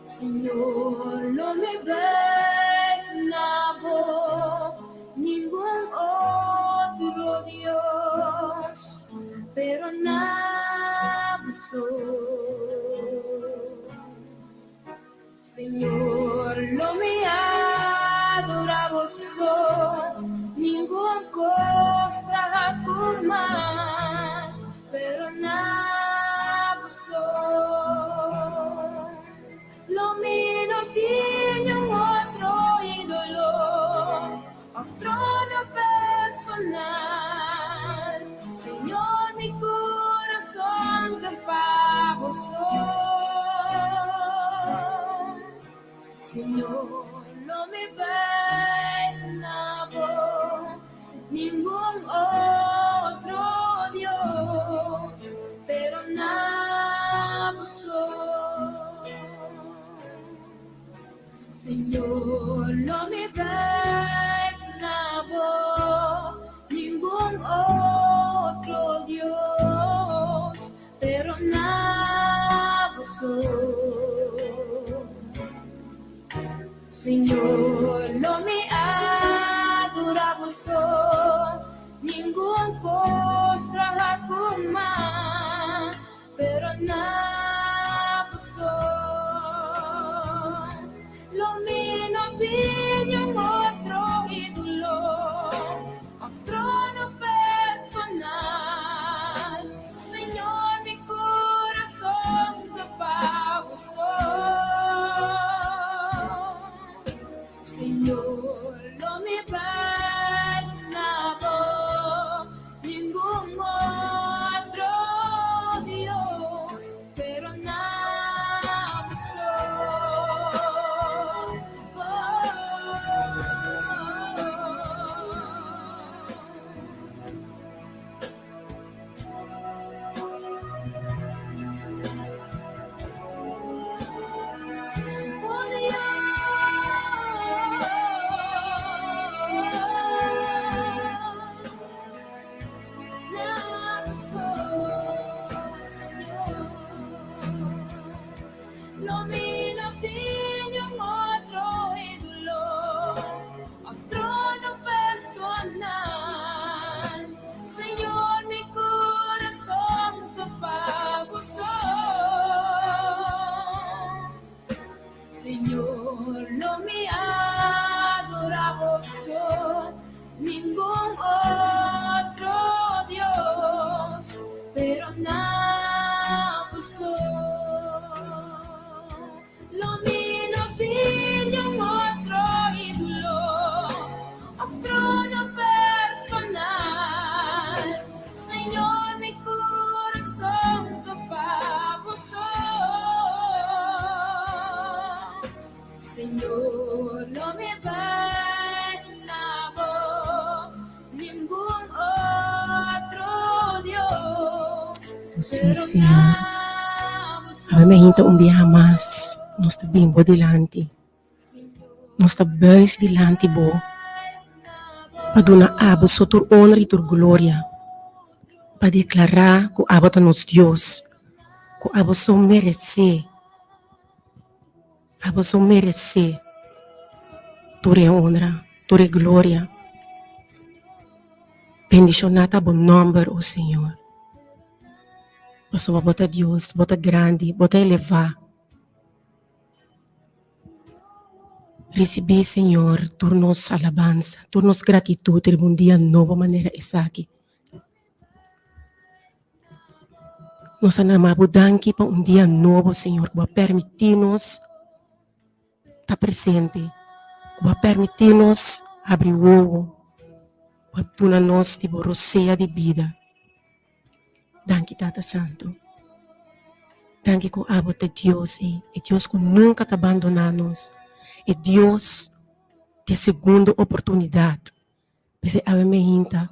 Señor, lo mi bai na bo, ningun otro Dios, pero na bo so. Señor, lo mi adorá bo so, ningun kos traha ku man, pero na bo so. Lo mi no tin niun otro ídolo òf trono personal. Señor, mi kurason ta pa bo so. Señor, lo mi bai na bo, ningun otro Dios, pero na bo so. Señor, lo mi bai na bo, ningun otro Dios, pero na bo so. Señor, lo mi adorá bo so, ningun kos traha ku man, pero na bo so. Lo mi no tin niun otro ídolo òf trono personal. Señor, mi kurason ta pa bo so. Señor, lo mi bai na bo, ningun otro Dios, pero na bo so. Oh Dios, na bo so, Señor. Lo mi no tin niun otro ídolo. Sí, Señor. Awe me hinta un biaha mas. Nos ta bin bo dilanti. Nos ta buig dilanti bo pa duna abo so tur honra i tur gloria, pa deklará ku abo ta nos Dios, ku abo so meresé. Abo so meresé tur e honra, tur e gloria. Bendishoná ta bo nòmber, o Señor. Pasobra bo ta Dios, bo ta grandi, bo ta elevá. Risibí, Señor, tur nos alabansa, tur nos gratitut riba un dia nobo manera esaki. Nos a nama bo danki pa un dia nobo, Señor, ku bo a permití nos ta presente, ku bo a permití nos habri wowo, ku bo a duna nos di bo rosea di bida. Danki, Tata Santu. Danki ku abo ta Dios ei, e Dios ku nunka ta bandoná nos, e Dios di e segundo oportunidat. P'esei awe meinta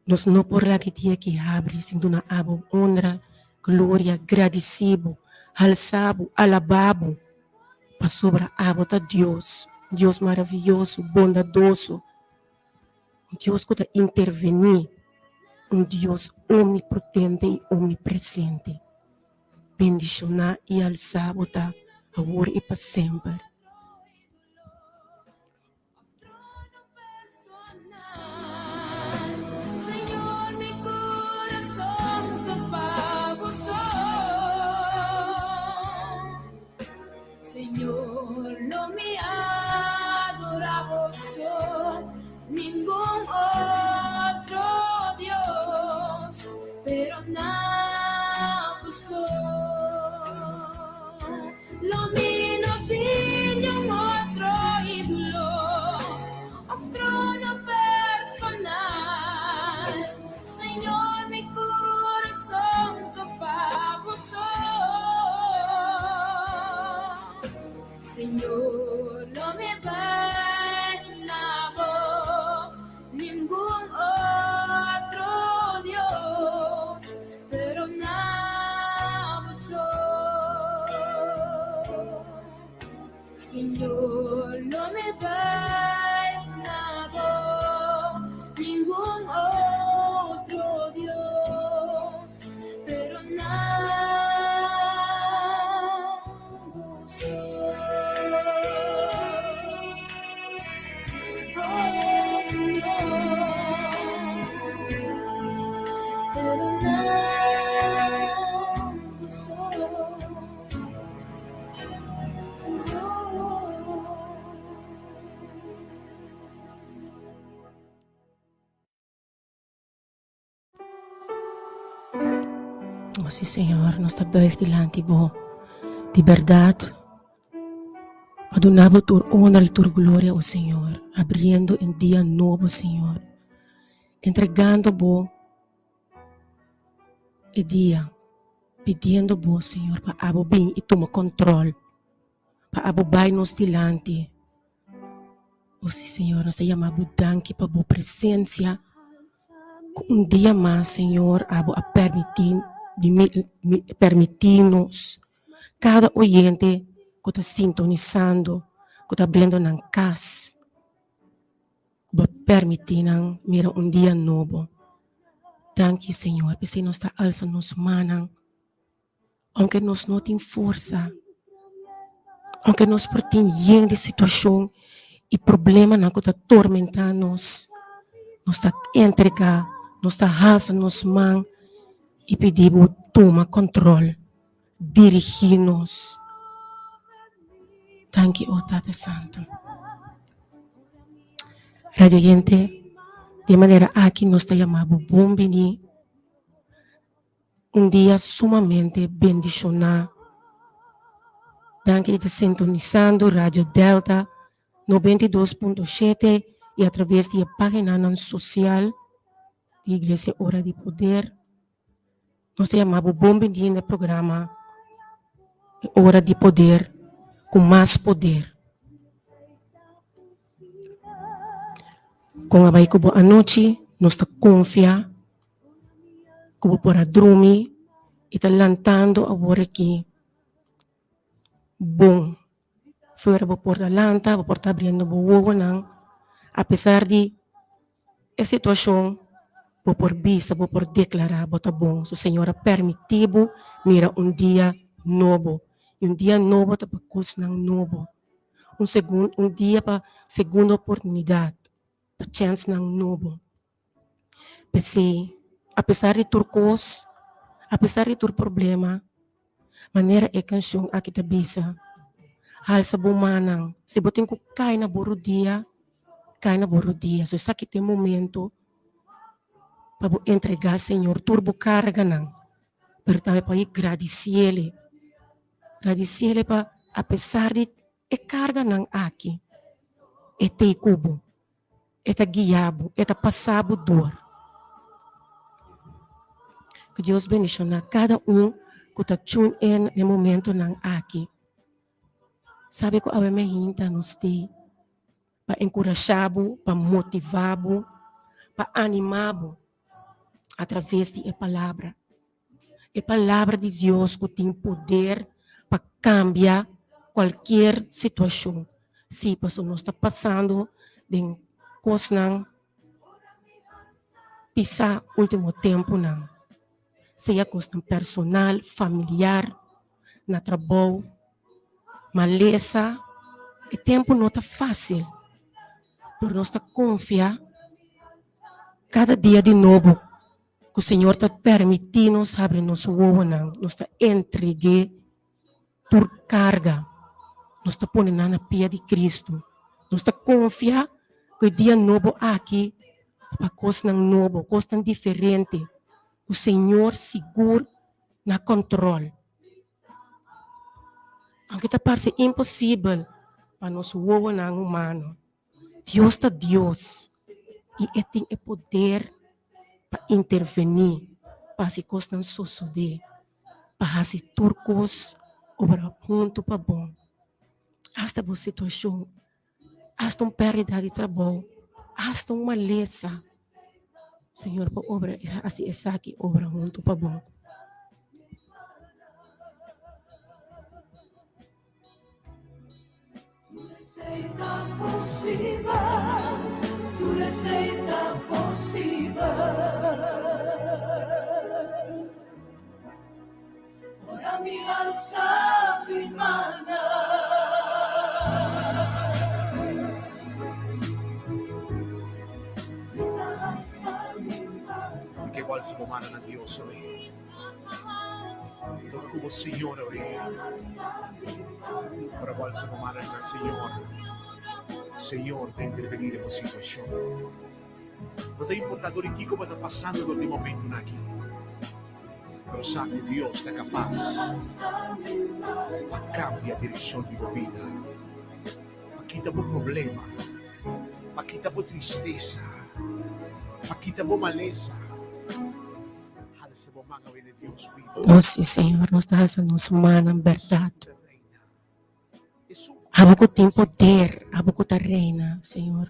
nos no por laga e dia ki habri sin duna abo honra, gloria, gradisí bo, halsá bo, alabá bo, pasobra abo ta Dios, un Dios maravioso, bondadoso, un Dios ku ta intervení, un Dios omnipotente i omnipresente. Bendishoná i halsá bo ta awor i pa semper. Lo mi no tin niun otro ídolo of trono personal. Señor, mi corazón ta pa bo so. Señor, lo mi bai na bo, ningun otro Dios. Pero na bo so. Señor, lo mi bai na bo, ningun otro Dios, pero na bo so. Oh, Señor, pero na bo so. O sí, Señor, nos ta buig dilanti bo di berdad pa duna bo tur honra y tur gloria, o Señor, abriendo un dia nobo, Señor, entregando bo e dia, pidiendo bo, Señor, pa abo bin y tuma control, pa abo bai nos dilanti. O sí, Señor, nos ta yama bo danki pa bo presencia ku un dia mas, Señor, abo a permití di permití nos, kada oyente ku ta sintonisando, ku ta abriendo nan kas, ku bo a permití nan mira un dia nobo. Danki, Señor, p'esei nos ta alsa nos mannan. Aunke nos no tin forsa, aunke nos por tin yen di situashon i problemanan ku ta tormentá nos, nos ta entregá, nos ta halsa nos man i pidi bo tuma kòntròl, dirigí nos. Danki, o Tata Santu. Radio oyente, di e manera aki nos ta yama bo bon bini. Un dia sumamente bendishoná. Danki di ta sintonisando Radio Delta 92.7 i atraves di e paginanan sosial di Iglesia Ora di Poder. Nos ta yama bo bon bini na e programa Ora di Poder ku mas poder. Kon a bai ku bo anochi? Nos ta konfia ku bo por a drumi i ta lantando awor aki bon. Fuera bo por ta lanta, bo por ta abriendo bo wowonan. Apesar di e situashon, bo por bisa, bo por deklará bo ta bon. So Señor a permití bo mira un dia nobo. I un dia nobo ta pa kosnan nobo. Un segun un dia pa segundo oportunidat, pa chènsnan nobo. P'esei, apesar di tur kos, apesar di tur problema, manera e kanshon aki ta bisa, Halsa bo mannan. Si bo tin ku kai na bo rudia, kai na bo rudia. So esaki ta e momento pa bo entregá Señor tur bo karganan, pero tambe pa bo gradisiel. Gradisiel pa apesar di e karganan aki, e t'ei ku bo. E ta guia bo, e ta pasa bo dor. Ku Dios bendiciona kada un ku ta tune in den momentonan aki. Sabe ku awe mehinta nos tei pa enkurasha bo, pa motiva bo, pa anima bo atraves di e palabra. E palabra di Dios ku tin poder pa kambia kualkier situashon. Sí, pasobra nos ta pasando den kosnan pisá último tempunan, sea kosnan personal, familiar, na trabou, malesa. E tempu no ta fásil, pero nos ta konfia kada dia di nobo. Ku Señor ta permití nos habri nos wowonan, nos ta entreg'é tur karga, nos ta pone nan na pia di Cristo. Nos ta konfia ku e dia nobo aki ta pa kosnan nobo, kosnan diferente, ku Señor sigur na kòntròl. Aunke ta parse imposibel pa nos wowonan humano, Dios ta Dios i e tin e poder pa intervení, pa hasi kosnan sosodé, pa hasi tur kos obra huntu pa bon. Asta bo situashon, asta un pèrdida di trabou, asta un malesa, Señor por obra hasi esaki obra huntu pa bon. Mi ke bolsa bo mana na Dios awe. Toca cu bo Señor awe. Ora bolsa bo mana na Señor, Señor ta intervení den bo situacion. No ta importa dor di kico bo ta pasando dor di momentonan aki, pero sa cu Dios ta capas pa cambia direccion di bo bida, pa kita bo problema, pa kita bo tristesa, pa kita bo malesa. Nos sí, Señor, nos ta hasa nos mannan bèrdat. Abo ku tin poder, abo ku ta reina, Señor.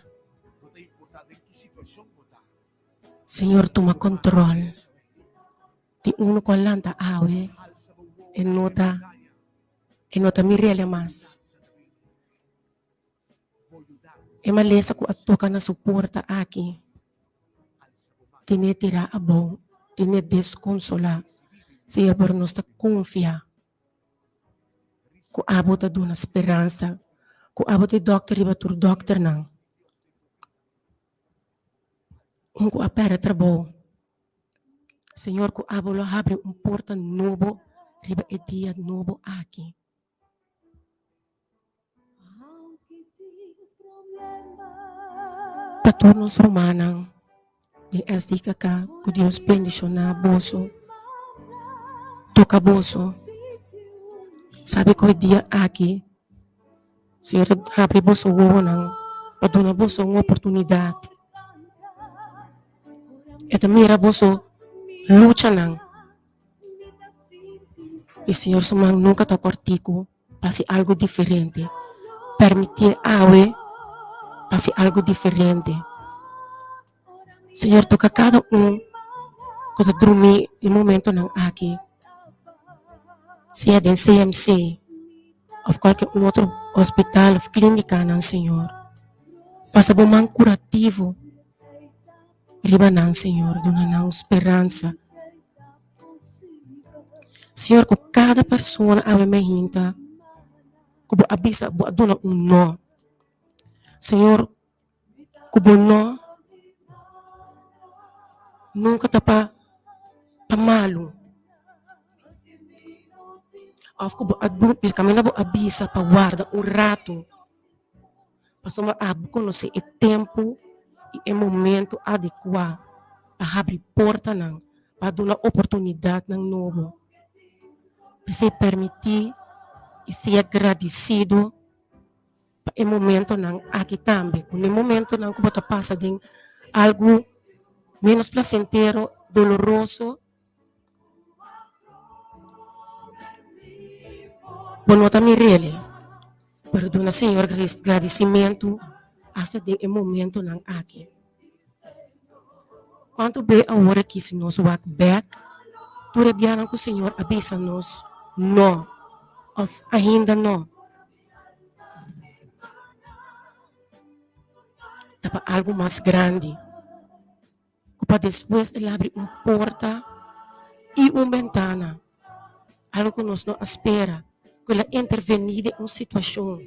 Señor, tuma control. Tin uno ku a lanta awe, e no ta, e no ta mir'el mas. E malesa ku a toka na su porta aki tene tirá abou, tene deskonsolá. Señor, pero nos ta konfia ku abo ta duna speransa, ku abo ta e dòkter riba tur dòkternan. Un ku a pèrdè trabou, Señor, ku abo lo habri un porta nobo riba e dia nobo aki. Pa tur nos rumannan den SDKK ku Dios bendishoná boso, toka boso. Sabi ku e dia aki Señor ta habri boso wowonan pa duna boso un oportunidat. E ta mira boso luchanan. I Señor su man nunka ta kòrtiku pa hasi algu diferente. Permitié awe pa hasi algu diferente. Señor toca cada un cu ta drumi e momentonan aki, sea den CMC of cualke un otro hospital of clinicanan Señor. Pasa bo man curativo riba nan Señor, duna nan un speransa. Señor cu cada persona awe me hinta cu bo a bisa bo a duna un no. Señor ku bo no nunka ta pa pa malu òf ku bo a kaminda bo a bisa pa warda un ratu pasobra abo konosé e tempu i e momento adekuá pa habri portanan pa duna oportunidatnan nobo p'esei permití i sea gradisido. Pa e momentonan aki tambe, ku n'e momentonan ku bo ta pasa den algu ménos plasentero, doloroso, bo no ta mir'el, pero duna Señor gradisimentu asta den e momentonan aki. Kuantu be awor aki si nos wak bèk tur e bianan ku Señor a bisa nos no òf ainda no? Ta pa algu mas grandi ku pa despues el abri un porta i un bentana, algu ku nos no a spera, ku el a intervení den un situashon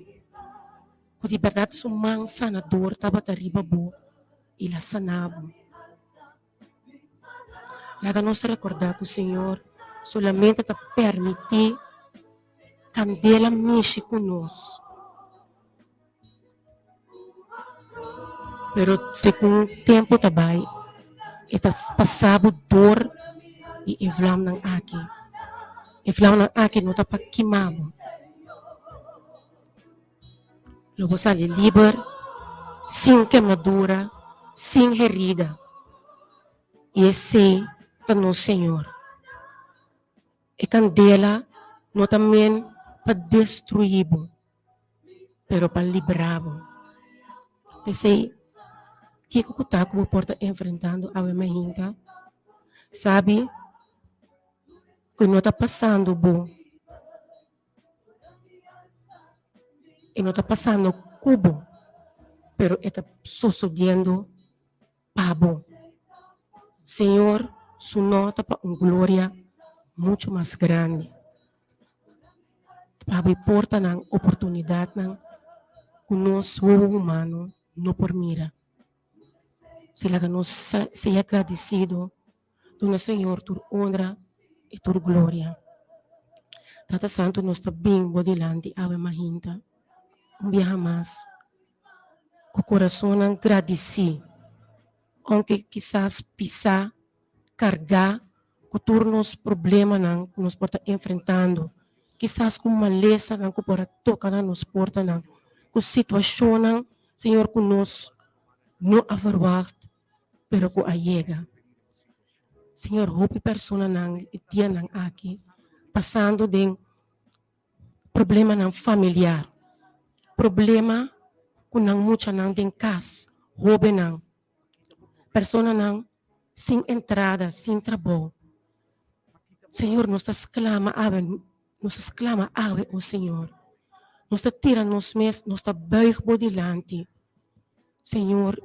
ku di bèrdat su man sanador tabata riba bo i el a sana bo. Laga nos rekordá ku Señor solamente ta permití kandela mishi ku nos. Pero segun tempu ta bai, e ta pasa bo dor di e vlamnan aki. E vlamnan aki no ta pa kima bo. Lo bo sali liber, sin kemadura, sin herida. I esei ta nos Señor. E kandela no ta men pa destruí bo, pero pa libra bo. P'esei, kiko ku ta ku bo por ta enfrentando awe mainta? Sabi ku no ta pasando bo. E no ta pasando ku bo, pero e ta sosodiendo pa bo. Señor su no ta pa un gloria muchu mas grandi. Pa habri portanan, oportunidatnan ku nos wowo humano no por mira. Si laga nos sea gradisido Duna Señor tur honra i tur gloria. Tata Santu nos ta bin bo dilanti awe mahinta un biaha mas ku kurasonnan gradisí, ounke kisas pisá, kargá ku tur nos problemanan ku nos por ta enfrentando, kisas ku malesanan ku por a toka na nos portanan, ku situashonnan Señor ku nos no a verwagt. pero ku a yega. Señor, hopi personanan e dianan aki pasando den problemanan familiar, problema ku nan muchanan den kas, hobennan, personanan sin entrada, sin trabou. Señor, nos ta sklama awe, nos ta sklama awe, o Señor. Nos ta tira nos mes, nos ta buig bo dilanti. Señor,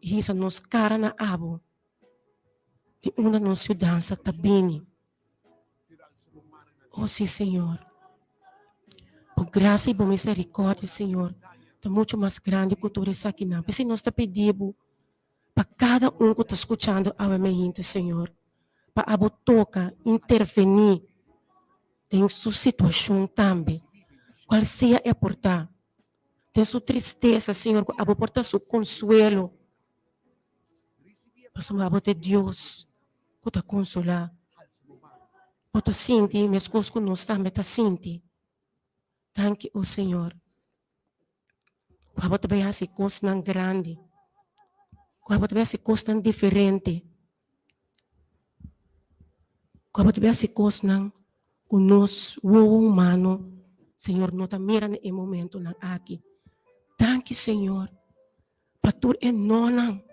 hisa nos cara na abo, di unda nos yudansa ta bini. O si, Señor, bo gracia y bo misericordia, Señor, ta mucho mas grandi cu tur esakinan. P'esei nos ta pidi bo pa cada un cu ta scuchando awe mehinte, Señor, pa abo toca, interveni den su situacion tambe, cual sea e por ta. Den su tristesa, Señor, ku abo por ta su konsuelo. Pasobra abo ta e Dios ku ta konsolá. Bo ta sinti meskos ku nos tambe ta sinti. Danki, o Señor, ku abo ta bai hasi kosnan grandi, ku abo ta bai hasi kosnan diferente. Ku abo ta bai hasi kosnan ku nos wowo humano, Señor, no ta mira na e momentonan aki. Danki, Señor, pa tur e nonan,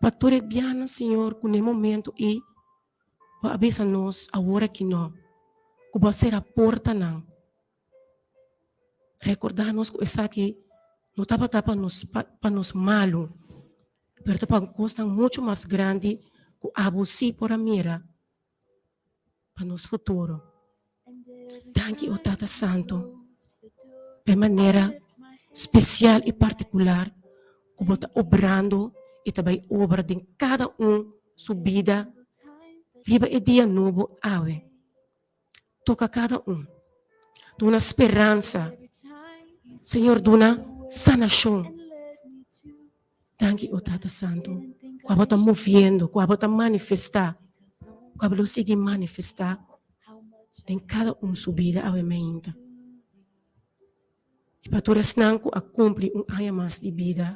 Pa tur e bianan, Señor, ku na e momento ei Bo a bisa nos awor aki no, ku Bo a sera portanan. Rekordá nos ku esaki no tabata pa nos pa nos malu, pero ta pa kosnan muchu mas grandi ku abo sí por a mira pa nos futuro. Danki, o Tata Santu, pa e manera spesial i partikular ku bo ta obrando i ta bai obra den kada un su bida riba e dia nobo awe. Toka kada un. Duna speransa. Señor, duna sanashon. Danki, o Tata Santu, ku abo ta moviendo, ku abo ta manifestá, ku abo lo sigui manifestá den kada un su bida awe mainta. I pa tur esnan ku a kumpli un aña mas di bida,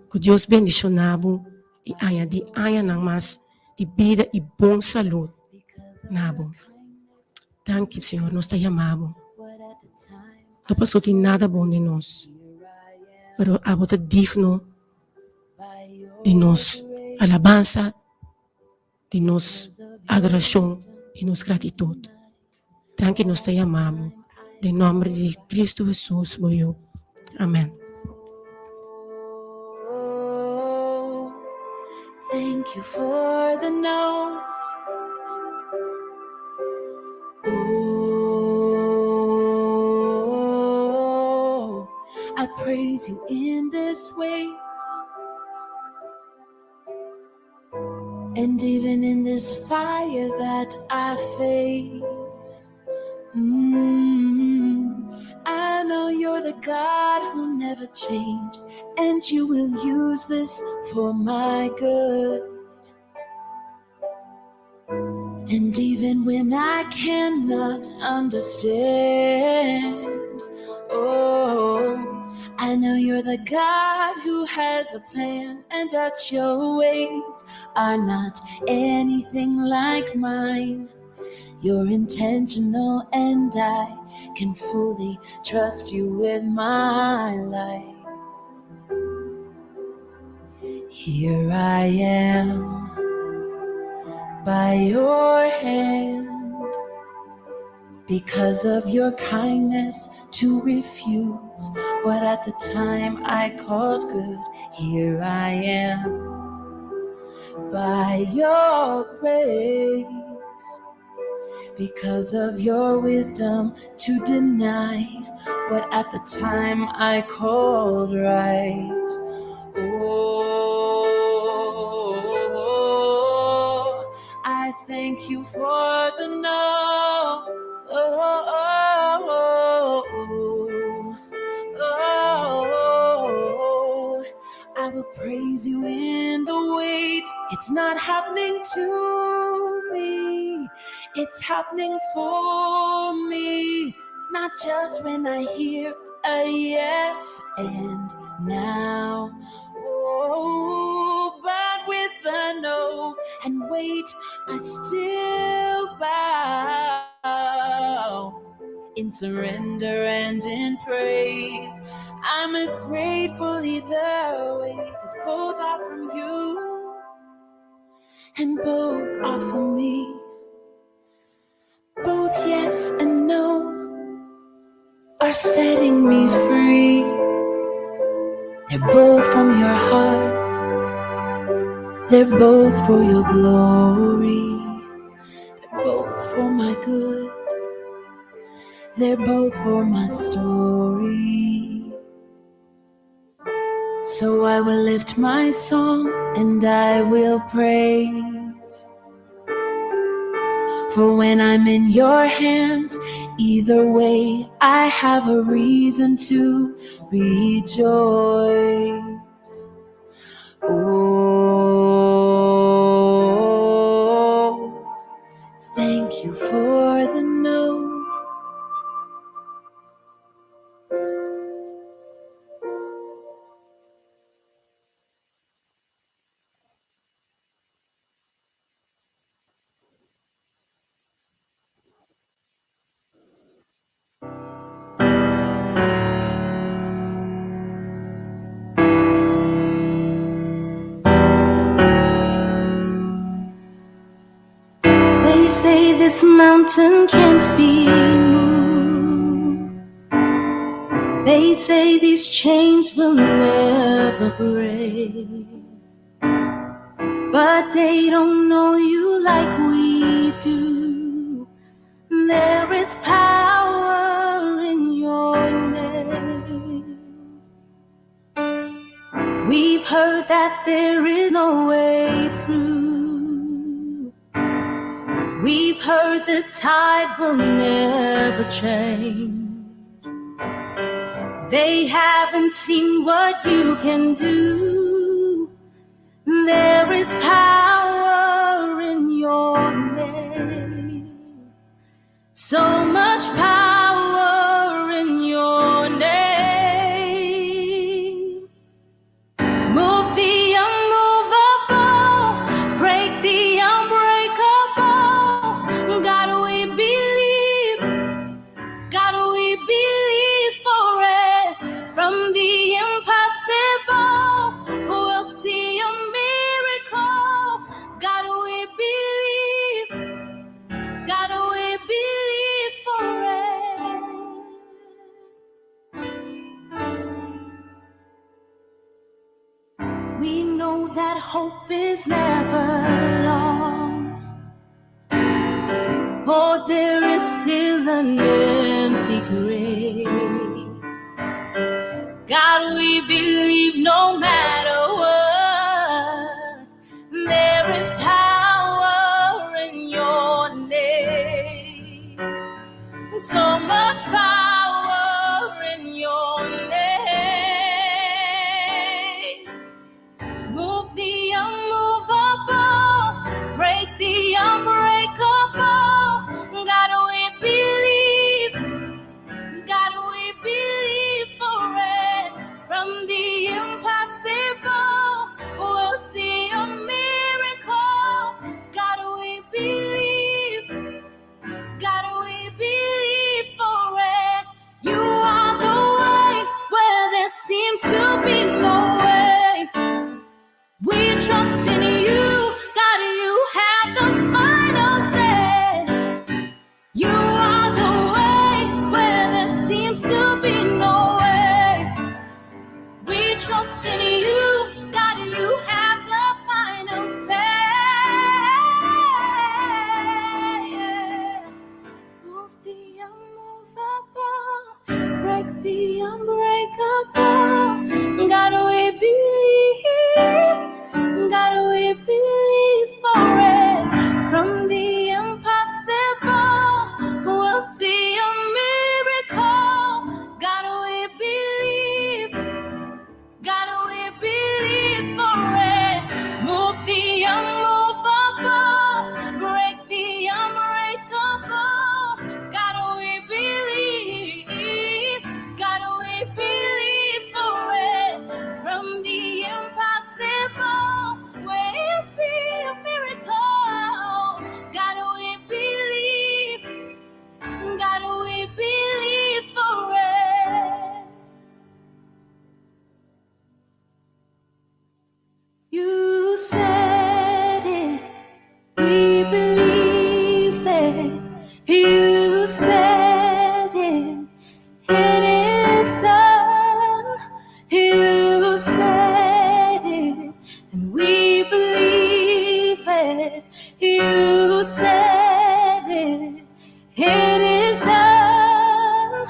ku Dios bendishoná bo i añadí añanan mas di bida i bon salud na bo. Danki, Señor, nos ta yama bo. No paso tin nada bon den nos, pero abo ta digno di nos alabansa, di nos adorashon i nos gratitut. Danki nos ta yama bo den nomber di Cristo Jesus bo Yu. Amen. Thank you for the no. Oh, I praise you in this way. And even in this fire that I face. I know you're the God who never change, and you will use this for my good. And even when I cannot understand, oh, I know you're the God who has a plan, and that your ways are not anything like mine. You're intentional, and I can fully trust you with my life. Here I am by your hand, because of your kindness to refuse what at the time I called good. Here I am by your grace, because of your wisdom to deny what at the time I called right. Oh, I thank you for the no. Oh, oh, oh, oh, I will praise you in the wait. It's not happening to me, it's happening for me. Not just when I hear a yes and now. Oh, but with a no and wait, I still bow in surrender and in praise. I'm as grateful either way, 'cause both are from you and both are for me. Both yes and no are setting me free. They're both from your heart, they're both for your glory, they're both for my good, they're both for my story. So I will lift my song and I will praise. For when I'm in your hands, either way, I have a reason to rejoice. Oh, thank you for the no. This mountain can't be moved. They say these chains will never break. But they don't know you like we do. There is power in your name. We've heard that there is no way through. We've heard the tide will never change. They haven't seen what you can do. There is power in your name. So much power in your name. Move the unmovable, break the unbreakable. God, we believe. God, we believe for it. From the impossible, we'll see a miracle. God, we believe. God, we believe for it. We know that hope is never lost. For there is still an empty grave. God, we believe no matter what, there is power in your name. So much power in your name. Move the unmovable, break the unbreakable. God, we believe. God, we believe for it. From the impossible, we'll see a miracle. God, we believe. God, we believe for it. You are the way where there seems to be no way. We trust in you. God, you have the final say. You are the way where there seems to be no way. We trust in you. God, you have the final say. Move the unmovable, break the unbreakable. God, we believe. God, we believe for it. From the impossible, we'll see a miracle. God, we believe. God, we believe for it. Move the unmovable, break the unbreakable. God, we believe. God, we believe for it. From the impossible, we'll see a miracle. God, we believe. God, we believe for it. You said it, we believe it. You said it, it is done. You said it, and we believe it. You said it, it is done.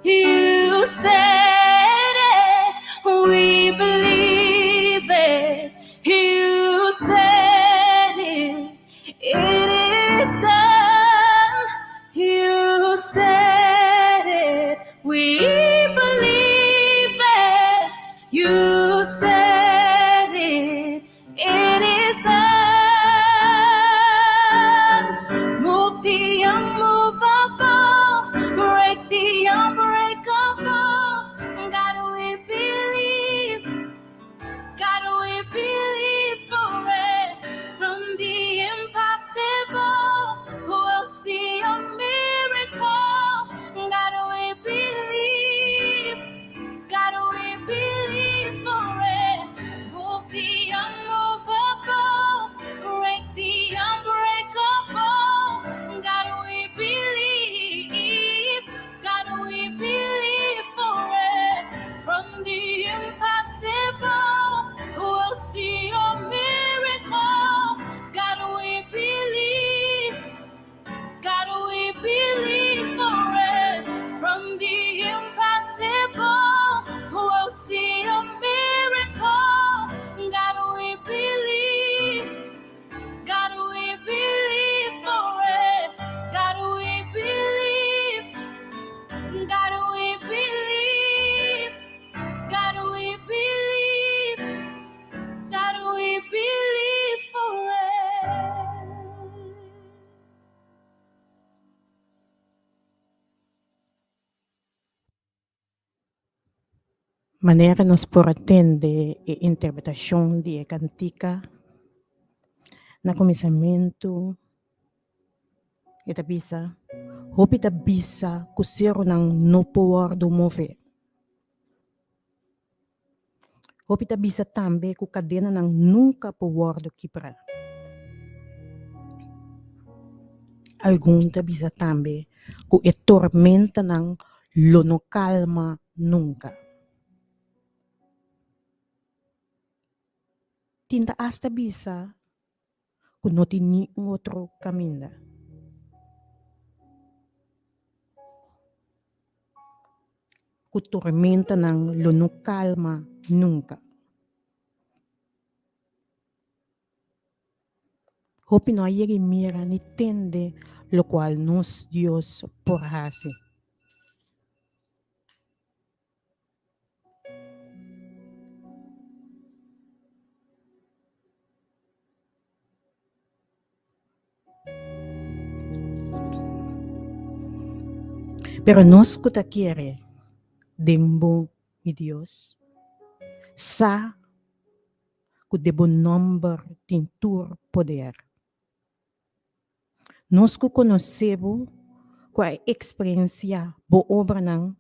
You said it, we believe it. You said it, it is done. You said it, we believe it. You said it, it is done. Move the unmovable, break the unbreakable. God, we believe. God, we believe for it. From the impossible, we'll see a miracle. God, we believe. God, we believe for it. Move the unmovable, break the unbreakable. God, Manera nos por a tende e interpretashon di e kantika na kuminsamentu e ta bisa, Hopi ta bisa ku serunan no por wòrdu move. Hopi ta bisa tambe ku kadenanan nunka por wòrdu kibrá. Algun ta bisa tambe ku e tormentanan lo no kalma nunka. Tin ta asta bisa ku no tin niun otro kaminda. Ku tormentanan lo no kalma nunka. Hopi no a yega i mira ni tende lokual nos Dios por hasi. Pero nos ku ta kere den bo, mi Dios, sa ku den bo nòmber tin tur poder. Nos ku konosé bo, ku a eksperensiá bo obranan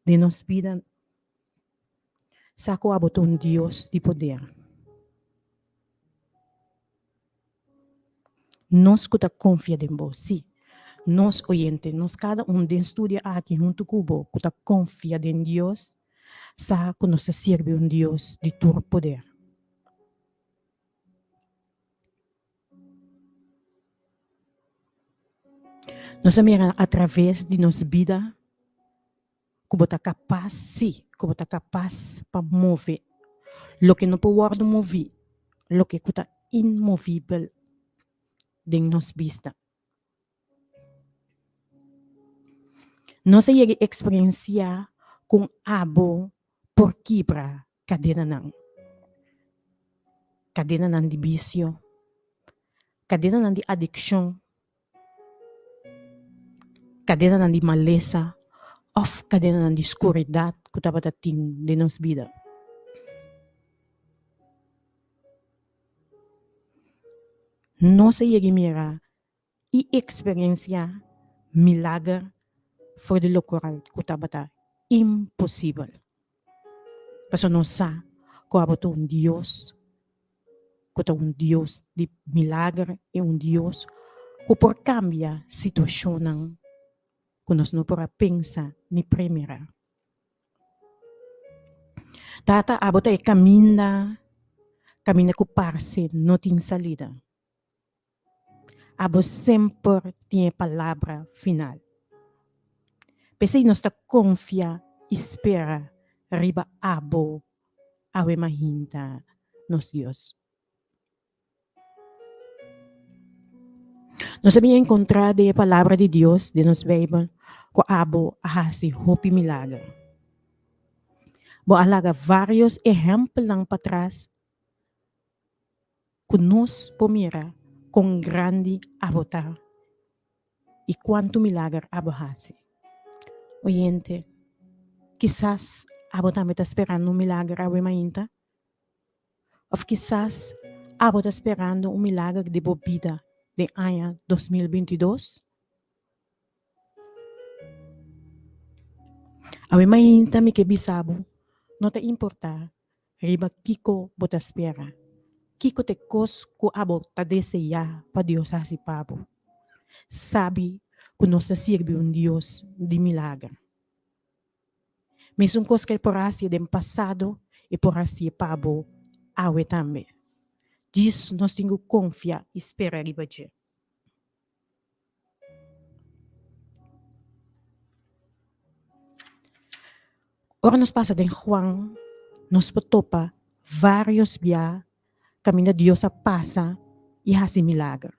den nos bida, sa ku abo ta un Dios di poder. Nos ku ta konfia den bo, sí, nos oyente, nos kada un den studio aki huntu ku bo ku ta konfia den Dios, sa ku nos ta sirbi un Dios di tur poder. Nos a mira a traves di nos bida ku bo ta kapas, sí, ku bo ta kapas pa move loke no por wòrdu moví, loke ku ta inmovibel den nos bista. Nos a yega eksperensiá kon abo por kibra kadenanan, kadenanan di bisio, kadenanan di adikshon, kadenanan di malesa òf kadenanan di skuridat ku tabata tin den nos bida. Nos a yega mira i eksperensiá milager for di lokual ku tabata imposibel. Pasobra nos sa ku abo ta un Dios ku ta un Dios di milager i un Dios ku por kambia situashonnan ku nos no por a pensa ni premirá. Tata, abo ta e kaminda, kaminda ku parse no tin salida. Abo semper tin e palabra final. P'esei nos ta konfia i spera riba abo awe mahinta, nos Dios. Nos a bin enkontrá den e palabra di Dios, den nos Beibel, ku abo a hasi hopi milager. Bo a laga vários ehèmpelnan patras Ku nos por mira kon grandi abo ta i kuantu milager abo hasi. Oyente, kisas abo tambe ta sperando un milager awe mainta? Òf kisas abo ta sperando un milager di bo bida den aña 2022? Awe mainta mi ke bisa bo, no ta importá riba kiko bo ta spera, kiko ta e kos ku abo ta deseá pa Dios hasi pa bo. Sabi ku nos ta sirbi un Dios di milager. Mesun kos ku el por hasi den pasado, e por hasié pa bo awe tambe. Djis nos tin ku konfia i spera riba dje. Ora nos pasa den Juan, nos por topa varios bia kaminda Dios a pasa i hasi milager.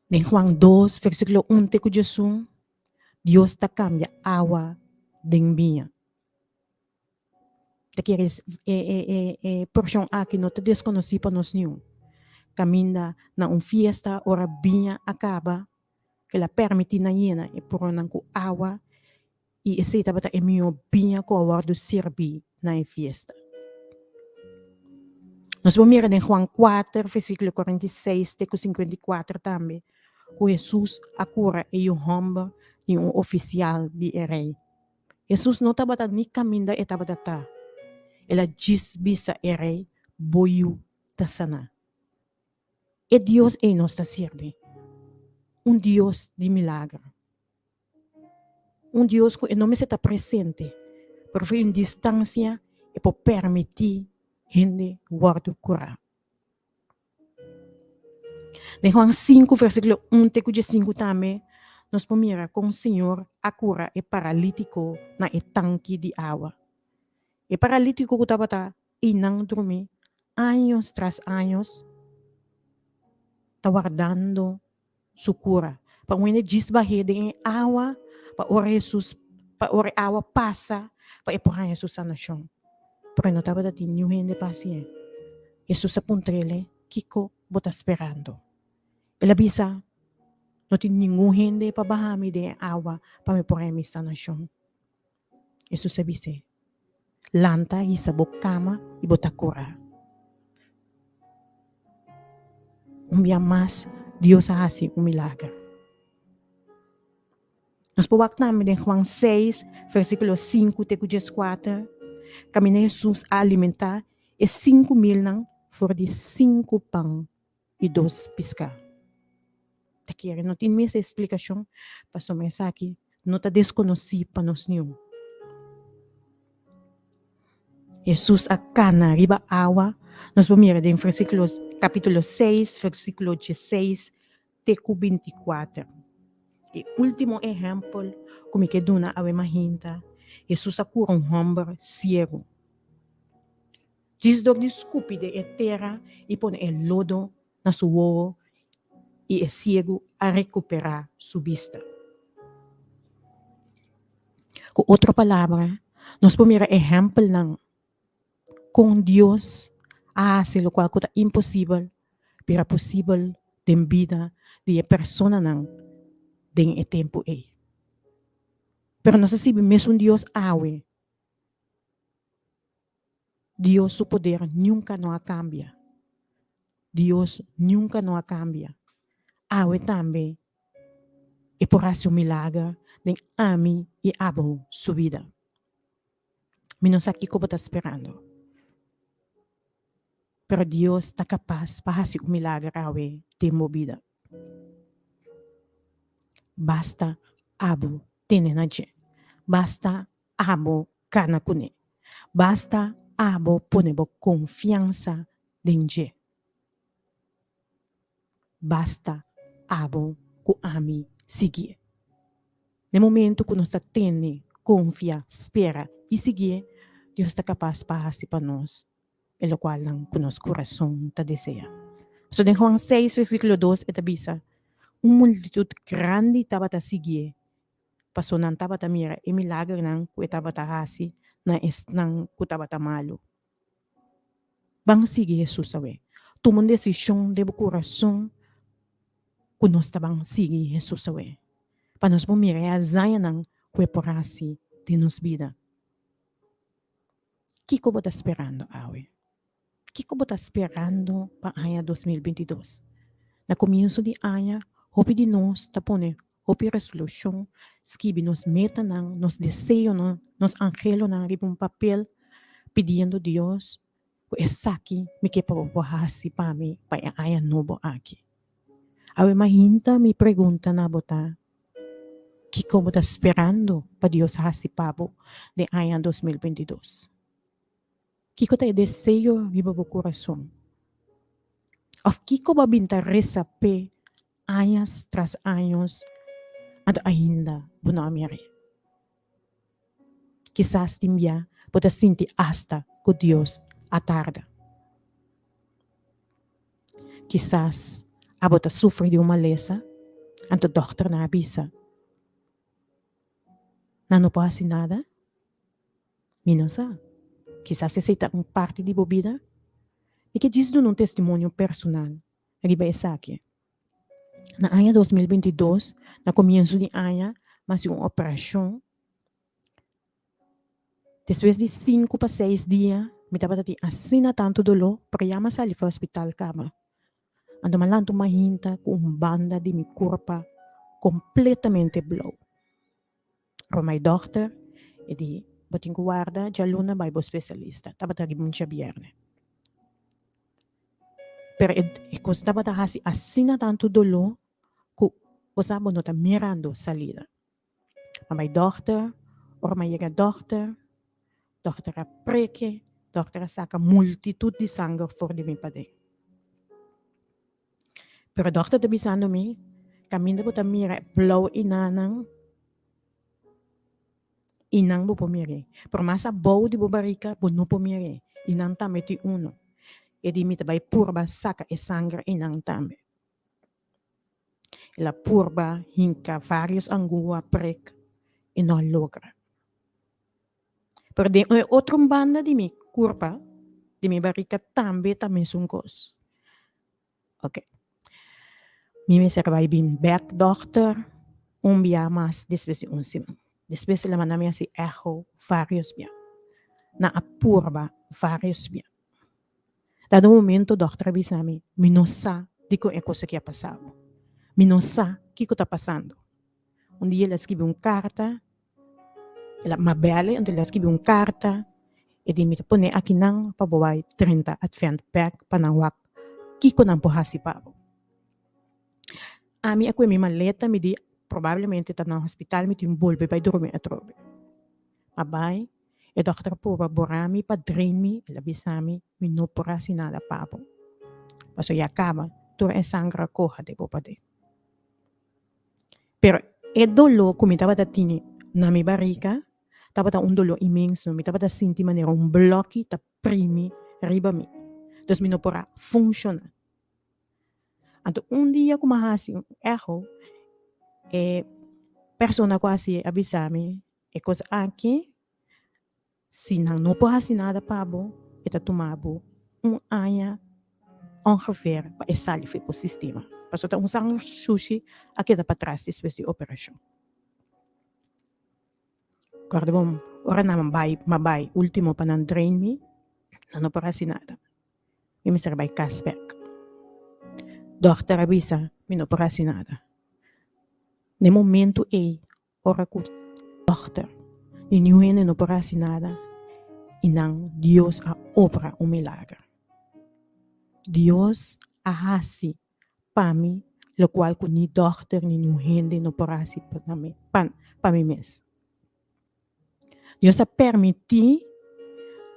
Den Juan 2, versíkulo 1 te ku 11, Dios ta kambia awa den biña. Ta kere e e e e porshon aki no ta deskonosí pa nos niun. Kaminda na un fiesta ora biña a kaba, el a permití nan yena e poronnan ku awa. I esei tabata e mihó biña ku a wòrdu sirbí na e fiesta. Nos por mira den Juan kuater, versíkulo 46 te ku 54 tambe ku Hesus a kura e yu hòmber di un ofisial di e rei. Hesus no tabata ni kaminda e tabata ta. El a djis bisa e rei, Bo yu ta saná. E Dios ei nos ta sirbi, un Dios di milager. Un Dios ku e no mester ta presente, pero for un distansia e por permití hende wòrdu kurá. Den Juan 5 versíkulo 1 te ku 15 tambe nos por mira kon Señor a kura e paralítiko na e tanki di awa. E paralítiko ku tabata einan drumí años tras años ta wardando su kura. Pa un hende djis bah'é den e awa, pa ora Hesus, pa ora e awa pasa, pa e por haña su sanashon. Pero e no tabata tin niun hende pa hasié. Hesus a puntr'el, Kiko bo ta sperando? El a bisa, No tin ningun hende pa baha mi den e awa pa mi por haña mi sanashon. Hesus a bis'é, Lanta, hisa bo kama i bo ta kurá. Un bia mas Dios a hasi un milager. Nos por wak tambe den Juan 6, versíkulo 5 te ku 14, kaminda Hesus a alimentá e 5000nan for di sinku pan i dos piská. Ta kere no tin mes esplikashon pasobra esaki no ta deskonosí pa nos niun. Hesus a kana riba awa, nos por mira den versíkulo kapítulo 6 versíkulo 16 te ku 24. E último ehèmpel ku mi ke duna awe mahinta, Hesus a kura un hòmber siegu. Djis dor di skupi den e tera i pone e lodo na su wowo i e siegu a rekuperá su bista. Ku otro palabra, nos por mira ehèmpelnan kon Dios a hasi lokual ku ta imposibel bira posibel den bida di e personanan den e tempu ei. Pero nos a sirbi mesun Dios awe. Dios su poder nunca no a cambia. Dios nunca no a cambia. Awe tambe e por haci un milager den ami y abo su bida. Mi no sa kico bo ta sperando, pero Dios ta capaz pa haci un milager awe den bo bida. Basta abo tene na dje. Basta abo kana kuné. Basta abo pone bo konfiansa den dje. Basta abo ku ami siguié. Na e momentu ku nos ta tene, konfia, spera i siguié, Dios ta kapas pa hasi pa nos e lokualnan ku nos kurason ta deseá. Pasobra den Juan 6 versíkulo 2 e ta bisa, Un multitut grandi tabata siguié paso nan tabata mira e milagernan ku e tabata hasi na esnan ku tabata malu. Ban sigui Hesus awe. Tuma un desishon den bo kurason ku nos ta ban sigui Hesus awe, pa nos por mira e hazañanan ku e por hasi den nos bida. Kiko bo ta sperando awe? Kiko bo ta sperando pa aña 2022? Na komienso di aña, hopi di nos ta pone hopi resolushon, skibi nos metanan, nos deseonan, nos anhelonan riba un papel, pidiendo Dios ku esaki mi ke pa bo por hasi pa mi pa e aña nobo aki. Awe mainta mi pregunta na bo ta, Kiko bo ta sperando pa Dios hasi pa bo den aña 2022? Kiko ta e deseo riba bo kurason? Òf kiko bo a bin ta resa p'e añas tras años anto ainda bo no a mir'é? Kisas tin bia bo ta sinti asta ku Dios a tarda. Kisas abo ta sufri di un malesa anto dòkternan a bisa nan no por hasi nada. Mi no sa. Kisas esei ta un parti di bo bida. Mi ke djis duna un testimonio personal riba esaki. Na aña 2022, na komienso di aña, mi a hasi un operashon. Despues di sinku pa seis dia mi tabata tin asina tantu doló, pero ya mi a sali for hospital kaba. Anto mi a lanta un mahinta ku un banda di mi kurpa kompletamente blou. Pero my dòkter e di, Bo tin ku warda djaluna bai bo spesialista. Tabata riba un djabièrnè. Pero e kos tabata hasi asina tantu doló ku bo sa bo no ta mirando salida. A bai dòkter, ora mi a yega dòkter, dòkter a preke, dòkter a saka multitut di sanger for di mi paden. Pero dòkter ta bisando mi, kaminda bo ta mira e blou inanan, inan bo por mir'é. Pero mas abou di bo barika bo no por mir'é, inan tambe tin uno. E di mi ta bai purba saka e sanger einan tambe. El a purba hinka varios angua prek i no a logra. Pero den e otro banda di mi kurpa, di mi barika tambe ta mesun kos. Ok. Mi mester bai bin bek dòkter un bia mas despues di un siman. Despues el a manda mi hasi echo varios bia. Nan a purba varios bia. Dado momento dòkter a bisa mi, mi no sa dikon e kos aki a pasa bo. Mi no sa kiko ta pasando. Un dia el a skibi un karta, el a mabel anto el a skibi un karta, e di mi ta pone akinan pa bo bai drenta Advent bèk pa nan wak kiko nan por hasi pa bo. Ami a kue mi maleta, mi di probablemente ta na hospital mi tin bolbe bai drumi atrobe. A bai. E dòkter a purba bora mi pa drain mi, el a bisa mi, mi no por hasi nada pa bo, pasobra ya kaba tur e sanger a koha den bo paden. Pero e doló ku mi tabata tini na mi barika tabata un doló inmenso, mi tabata sinti manera un blòki ta primi riba mi, dus mi no por a funshoná. Anto un dia ku mi a hasi un echo, e persona ku a hasié a bisa mi, E kos aki, si nan no por hasi nada pa bo, e ta tuma bo un aña ongeveer pa e sali for bo sistema. Pasobra ta un sanger shushi a keda patras despues di operashon. Kòrda bon, ora nan bai, m'a bai ultimo pa nan drain mi, nan no por hasi nada. Mi mester bai kas bèk. Dòkter a bisa mi no por hasi nada. Na e momentu ei Ora ku dòkter ni niun hende no por hasi nada i nan Dios a obra un milager. Dios a hasi pa mi lokual ku ni dòkter ni niun hende no por hasi pa mi mes. Dios a permití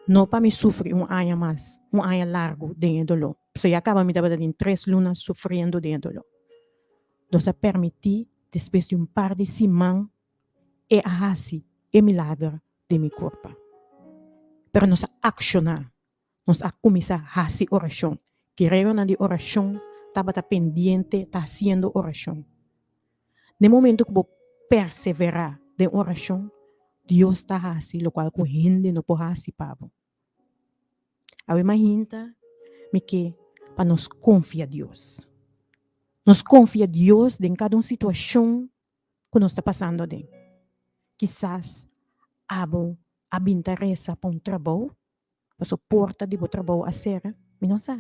no pa mi sufri un aña mas, un aña largu den e doló. Pasobra ya kaba mi tabata tin tres luna sufriendo den e doló. Dios a permití despues di un par di siman e a hasi e milager den mi kurpa. Pero nos a akshoná, nos a kuminsá hasi orashon. Guereronan di orashon tabata pendiente ta hasiendo orashon. Den momento ku bo perseverá den orashon, Dios ta hasi lokual ku hende no por hasi pa bo. Awe mainta mi ke pa nos konfia Dios. Nos konfia Dios den kada un situashon ku nos ta pasando aden. Kisas abo a bin ta resa pa un trabou, paso porta di bo trabou a sera, mi no sa.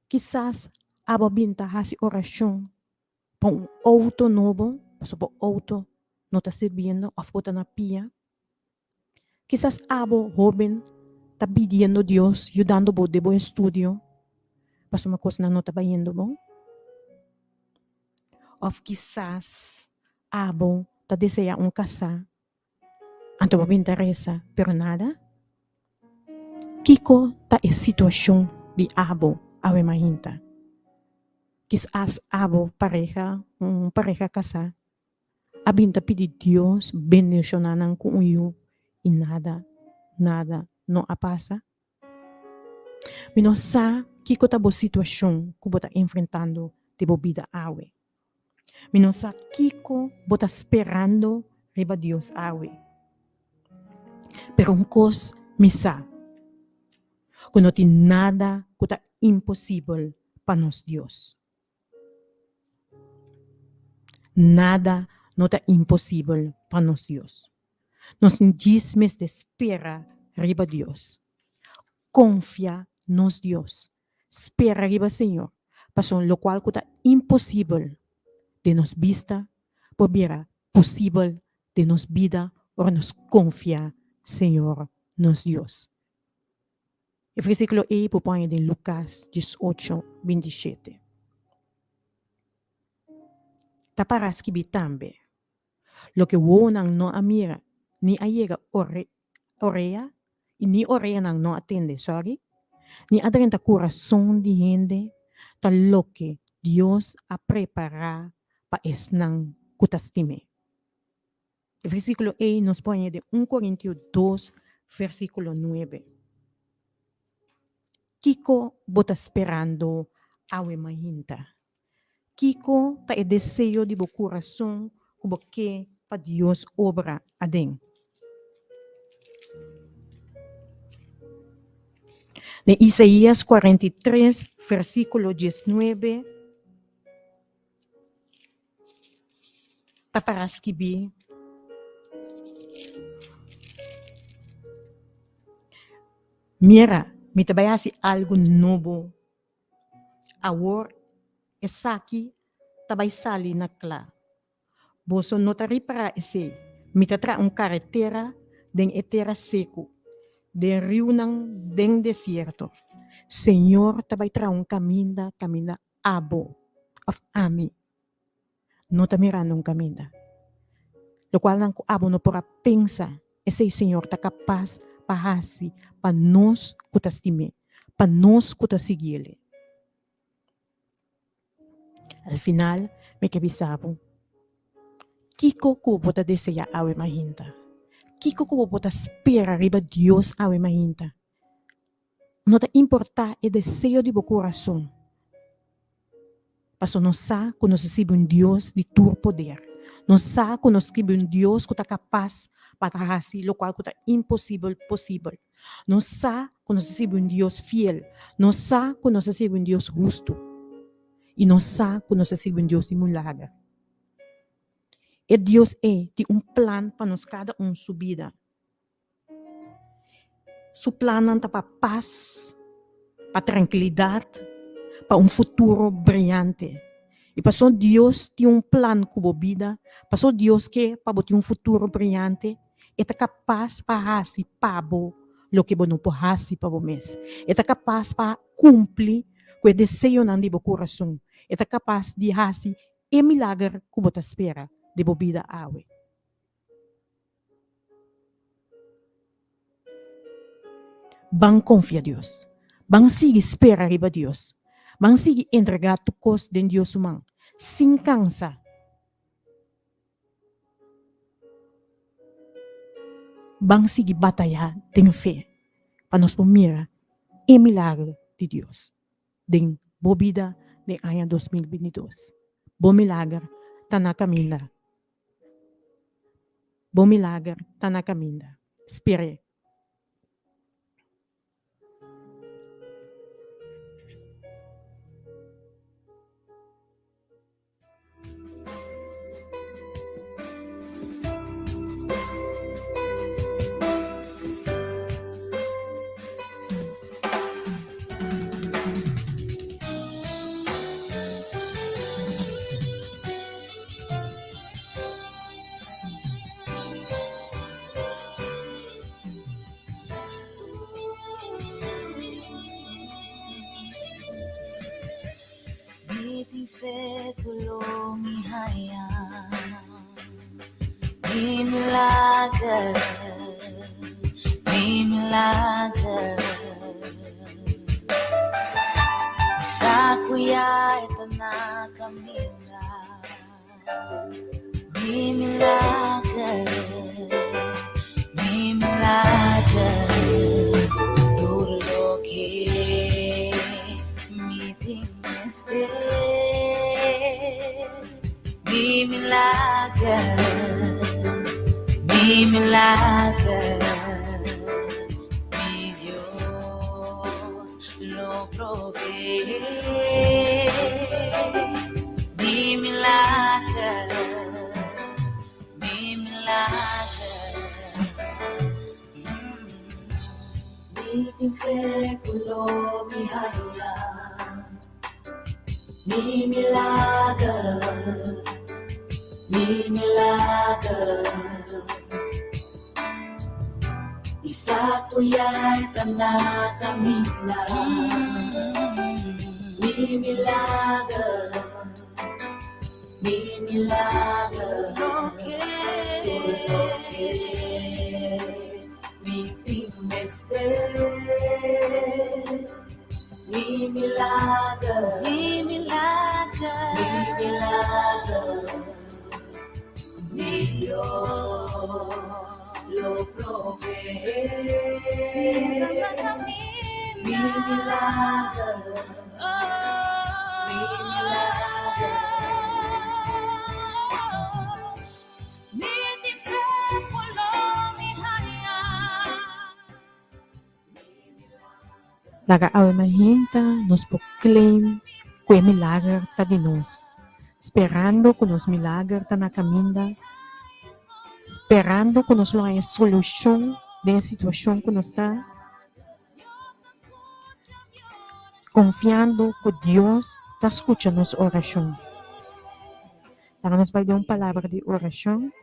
Kisas abo a bin ta hasi orashon pa un outo nobo, paso bo outo no ta sirbiendo òf bo ta na pia. Kisas abo, hóben, ta pidiendo Dios yudando bo den bo estudio pasobra kosnan no ta bayendo bon. Òf kisas abo ta deseá un kasá, anto bo bin ta resa, pero nada. Kiko ta e situashon di abo awe mainta? Kisas abo pareha, un pareha kasá, a bin ta pidi Dios bendiciona nan cu un yu y nada, nada no a pasa? Mi no sa kico ta bo situacion cu bo ta enfrentando den bo bida awe. Mi no sa kico bo ta sperando riba Dios awe. Pero un cos mi sa, cu no tin nada cu ta imposibel pa nos Dios. Nada no ta imposibel pa nos Dios. Nos djis mester spera riba Dios. Konfia nos Dios. Spera riba Señor, pasobra lokual ku ta imposibel den nos bista por bira posibel den nos bida ora nos konfia Señor nos Dios. E versíkulo ei por pone den Lukas 18, 27. Ta para skibí tambe, Loke wowonan no a mira, ni a yega orea, i ni oreanan no a tende, sorry, ni a drenta kurason di hende, ta loke Dios a prepará pa esnan ku ta stim'é. E versíkulo ei nos por haña den un Korintio dos, versíkulo nuebe. Kiko bo ta sperando awe mainta? Kiko ta e deseo di bo kurason ku bo ke pa Dios obra aden? Den Isaías 43, versíkulo 19, ta para skibí, Mira, mi ta bai hasi algu nobo. Awor esaki ta bai sali na kla. Boso no ta ripará esei. Mi ta traha un karetera den e tera seku, den riunan den desierto. Señor ta bai traha un kaminda kaminda abo òf ami no ta mirando un kaminda. Lokualnan ku abo no por a pensa, esei Señor ta kapas pa hasi pa nos ku ta stim'é, pa nos ku ta sigui'El. Al final mi ke bisa bo, kiko ku bo ta deseá awe mainta? Kiko ku bo por ta spera riba Dios awe mainta? No ta importá e deseo di bo kurason, pasobra nos sa ku nos ta sirbi un Dios di tur poder. Nos sa ku nos sirbi un Dios ku ta kapas pa ta hasi lokual ku ta imposibel posibel. Nos sa ku nos ta sirbi un Dios fiel. Nos sa ku nos ta sirbi un Dios hustu. I nos sa ku nos ta sirbi un Dios di milager. E Dios ei tin un plan pa nos kada un su bida. Su plannan ta pa pas, pa trankilidat, pa un futuro briante. I pasobra Dios tin un plan ku bo bida, pasobra Dios ke pa bo tin un futuro briante, e ta kapas pa hasi pa bo loke bo no por hasi pa bo mes. E ta kapas pa kumpli ku e deseonan di bo kurason. E ta kapas di hasi e milager ku bo ta spera den bo bida awe. Ban konfia Dios. Ban sigui spera riba Dios. Ban sigui entregá tur kos den Dios su man, sin kansa. Ban sigui batayá den fe pa nos por mira e milagro di Dios den bo bida den aña 2022. Bo milager ta na kaminda. Bo milager ta na kaminda. Sper'é. Mi tin fe ku lo mi haña mi milager, mi milager. Mi sa ku ya e ta na kaminda. Mi milager, mi milager. Tur loke mi tin mester. Mi milager, mi milager. Mi Dios lo provee. Mi milager, mi milager. tin fe ku lo mi haña mi milager, mi milager. Mi sa ku ya e ta na kaminda, mi milager. Mi milager. Tur loke mi tin mester. Mi milager. Mi milager. Mi milager. Mi Dios lo proveé. Mi milager. Mi milager. Mi tin fe ku lo mi haña. Laga awe mainta nos por claim ku e milager ta di nos, sperando ku nos milager ta na kaminda, sperando ku nos lo haña solushon den e situashon ku nos ta, konfiando ku Dios ta skucha nos orashon. Laga nos bai den un palabra di orashon.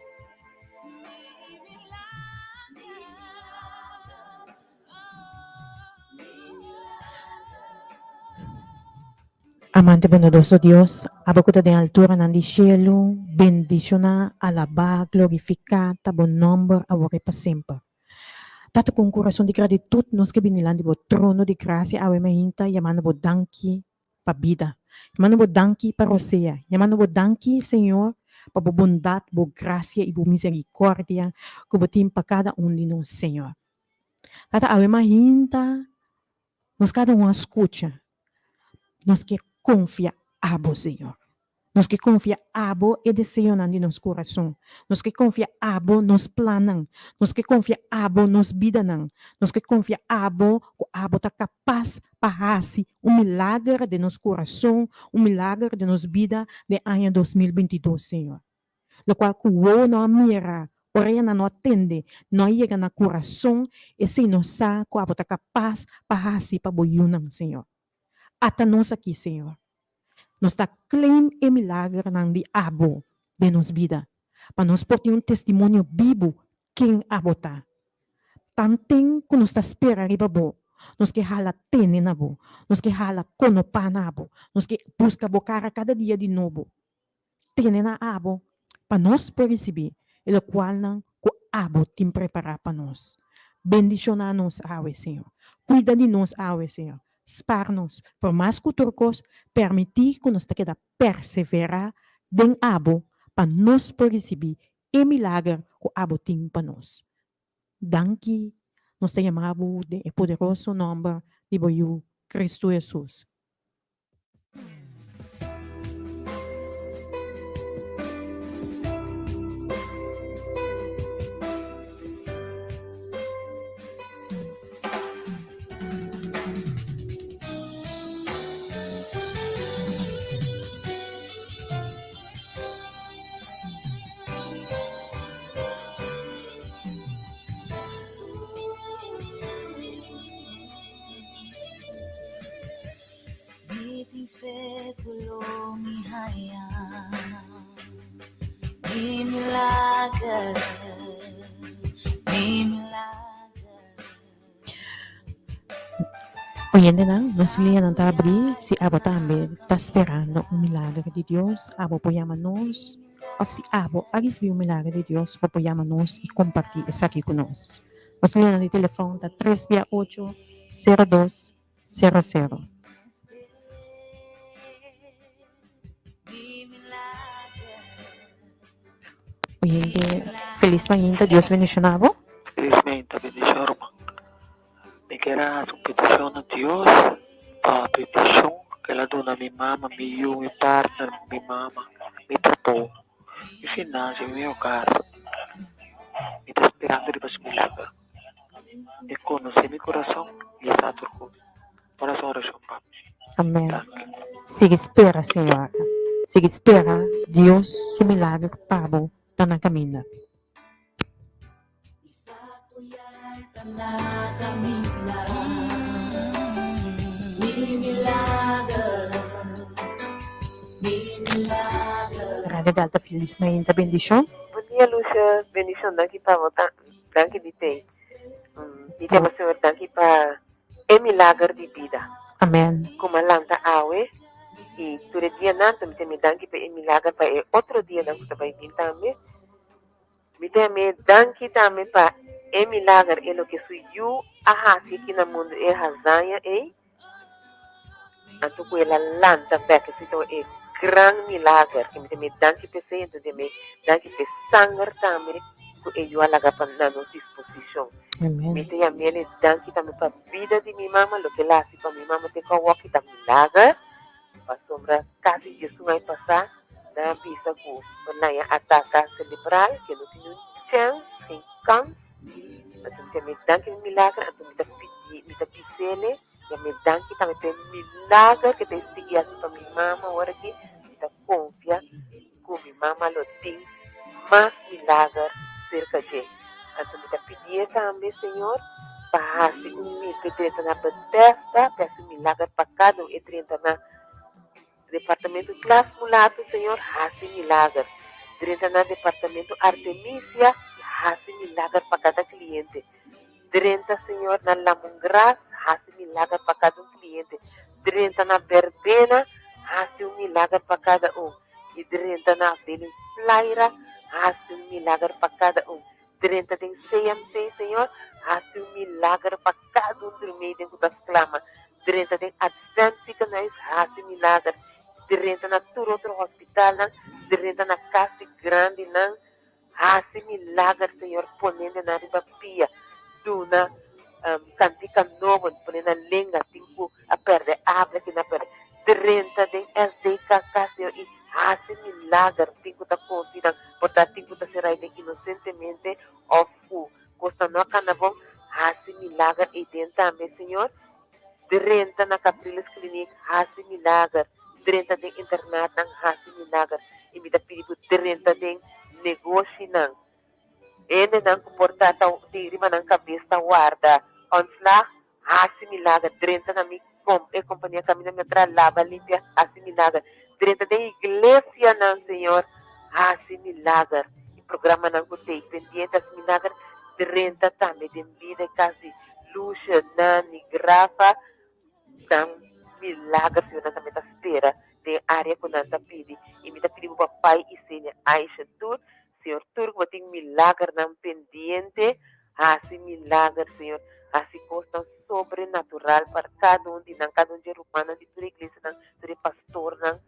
Amante bondadoso Dios, abo ku ta den alturanan di shelu, bendishoná, alabá, glorifiká ta bo nòmber awor i pa semper. Tata, ku un kurason di gratitut nos ke bini dilanti bo trono di grasia awe mainta yamando bo danki pa bida. Yamando bo danki pa rosea. Yamando bo danki, Señor, pa bo bondat, bo grasia i bo misericordia ku bo tin pa kada un di nos, Señor. Tata, awe mainta nos kada un a skucha. Nos ke konfia abo, Señor. Nos ke konfia abo e deseonan di nos kurason. Nos ke konfia abo nos plannan. Nos ke konfia abo nos bidanan. Nos ke konfia abo ku abo ta kapas pa hasi un milager den nos kurason, un milager den nos bida den aña 2022, Señor. Lokual ku wowo no a mira, oreanan no a tende, no a yega na kurason, esei nos sa ku abo ta kapas pa hasi pa bo yunan, Señor. Ata nos aki, Señor. Nos ta claim e milagernan di abo den nos bida, pa nos por tin un testimonio bibu ken abo ta. Tanten ku nos ta spera riba bo, nos ke hala tene na bo, nos ke hala konopá na bo, nos ke buska bo kara kada dia di nobo. Tene na abo pa nos por risibí e lokualnan ku abo tin prepará pa nos. Bendishoná nos awe, Señor. Kuida di nos awe, Señor. Spar nos. Pero mas ku tur kos, permití ku nos ta keda perseverá den abo pa nos por risibí e milager ku abo tin pa nos. Danki. Nos ta yama bo den e poderoso nòmber di bo Yu, Kristu Hesus. Mi tin fe ku lo mi haña mi milager, mi milager. Oyentenan, nos liñanan ta abrí. Si abo tambe ta sperando un milager di Dios, abo por yama nos. Òf si abo a risibí un milager di Dios, bo por yama nos i kompartí esaki ku nos. Nos liñanan di telefòn ta tres bia ocho, sero dos, sero sero. Oyente, felis mainta, Dios bendiciona bo. Felis mainta, bendicion ruman. Mi kier a haci un peticion na Dios pa bendicion cu el a duna mi mama, mi yu, mi partner, mi mama, mi trabou, mi financia, mi hogar. Mi ta sperando riba su milagro. E conoce mi corazon y e sa tur cos. Por haci un oracion pa mi. Amen. Danki. Sigui spera, Señor. Sigui spera Dios su milagro pa bo ta na caminda. Mi sa ku ya e ta na caminda. Radio Delta Felis Mainta bendishon. Bon dia Lucia, bendishon danki pa bo ta danki di tei. Mi ta yama Señor danki pa e milager di bida. Amen. Ku mi a lanta awe i tur e dianan ta mi ta yama danki pa e milager pa e otro dianan ku ta bai bin tambe. Mi ta yam'é danki tambe pa e milager e loke su yu a hasi aki na mundu e hazaña ei. Anto ku el a lanta bek esei ta e gran milager ke mi ta mi danki p'esei anto mi danki p'e sanger tambe ku e yu a laga pa na nos disposishon. Mi ta yam'el e danki tambe pa bida di mi mama loke el a hasi pa mi mama te ku awor ki ta milager pasobra kasi diesun aña pasá nan a bisa ku por laña ataka selebral ke no tin un chèns geen kans. Anto mi ta mi danki pa milager anto mi ta pidi mi ta bisele ya mi danki tambe pa e milager ke ta sigui hasi pa mi mama ora aki mi ta konfia ku mi mama lo tin mas milager serka dje anto mi ta pidie tambe señor pa hasi un mi pa e drenta na Bethesda pa hasi un milager pa kada un e drenta na Departamento Klas Mulato, Señor, hasi milager. Drenta na Departamento Artemisia y hasi milager pa cada cliente. Drenta, Señor, na Lamungras, hasi milager pa cada un cliente. Drenta na Verbena, hasi un milager pa cada un. Y drenta na afdeling Flaira, hasi un milager pa cada un. Drenta den CMC, Señor, hasi un milager pa cada un drumé den cu ta sclama. Drenta den Advent Ziekenhuis, hasi milager. Drenta na tur otro hospitalnan, drenta na cas di grandinan, hasi milager, Señor, ponende nan riba pia, duna cantica nobo, pone nan lenga, tin cu a perde habla, tin a perde. Drenta den SDKK, Señor, y hasi milager, tin cu ta confi nan, por ta tin cu ta ser aiden inocentemente of cu cosnan no a cana bon, hasi milager eiden tambe, Señor. Drenta na Capriles Clinic, hasi milager. Drenta den internatnan, hasi milager. Y mi ta pidi bo drenta den negoshinan. Hendenan ku por ta ta tin riba nan kabes ta warda ontslag, hasi milager, drenta na mi e kompania kaminda mi a traha laba limpia, hasi milager, drenta den iglesianan Señor, hasi milager, e programanan ku tei pendiente hasi milager, drenta tambe den bida e kas di Lucia, Nani, Grafa, nan milager Señor nan tambe ta spera den area ku nan ta pidi i mi ta pidi bo pa Pai i Seña Aisha tur Señor, tur ku bo tin milagernan pendiente, hasi milager, Señor. Hasi kosnan sobrenatural pa kada un di nan, kada un di e rumannan di tur e iglesianan, tur e pastornan,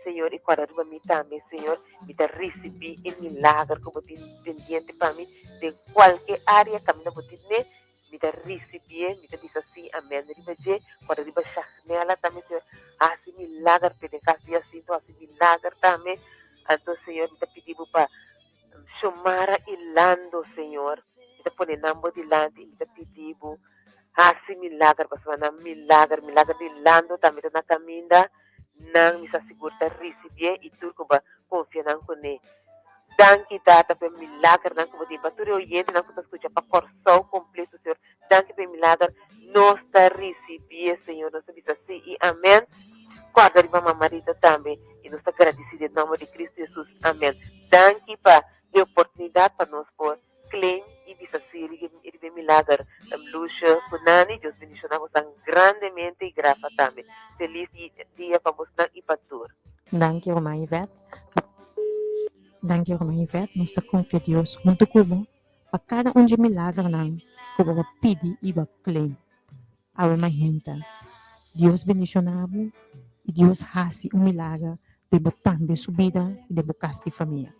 Señor, i kòrda riba mi tambe, Señor. Mi ta risibí e milager ku bo tin pendiente pa mi den kualke área kaminda bo tin ne. Mi ta risibié, mi ta bisa sí, amèn riba dje. Kòrda riba Shagnela tambe, Señor. Hasi milager p'e den kas di Jacinto, hasi milager tambe. Anto, Señor, mi ta pidi bo pa Xiomara i Lando, Señor. Mi ta pone nan bo dilanti i mi ta pidi bo hasi milager pasobra nan milager, milager di Lando tambe ta na kaminda. Nan mi sa sigur ta risibié i tur ku bo a konfia nan kuné. Danki Tata pa e milagernan ku bo tin pa tur e oyentenan ku ta skucha pa Kòrsou kompleto Señor. Danki pa e milager nos ta risibié Señor. Nos ta bisa sí i amèn. Kòrda riba Mama Rita tambe i nos ta gradisí den nòmber di Kristu Hesus. Amèn. Danki pa e oportunidat pa nos por claim i bisa sí riba e milager. Lucia ku Nani, Dios bendishoná bosnan grandemente i grafa tambe. Felis dia pa bosnan i pa tur. Danki ruman Yvette. Danki ruman Yvette. Nos ta konfia Dios huntu ku bo pa kada un dje milagernan ku bo a pidi i bo a claim. Awe mainta. Dios bendishoná bo i Dios hasi un milager den bo tambe su bida i den bo kas di famia.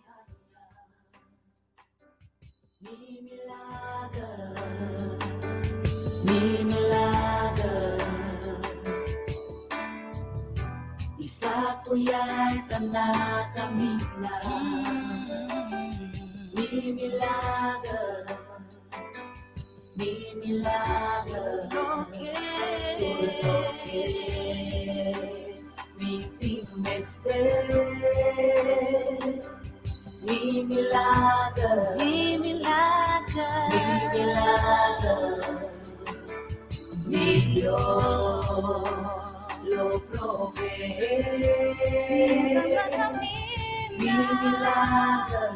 Mi milager,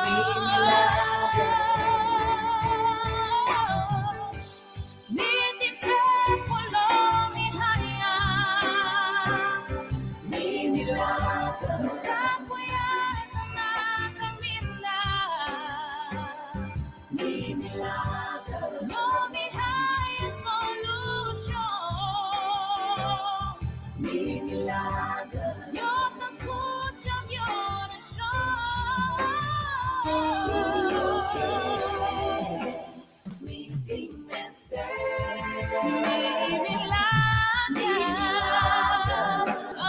mi milager. Mi tin fe ku lo mi haña. Mi milager. Mi sa ku ya ta na kaminda. Mi milager. Lo mi haña solushon. Mi milager. Dios a skucha mi orashon. Mi tin mester. Mi milager. Oh.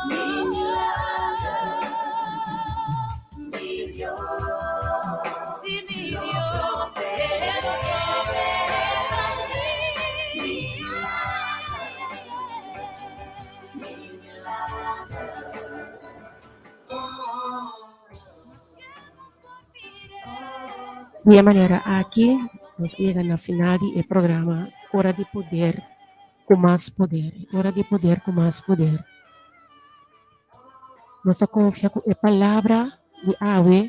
Mi milager. Mi Dios. Si mi Dios. E lo proveé pa mi. Mi milager. Mi milager. Oh. Di e manera aki, nos a yega na final di e programa Ora di Poder ku Mas Poder. Ora di Poder ku Mas Poder. Nos ta konfia ku e palabra di awe,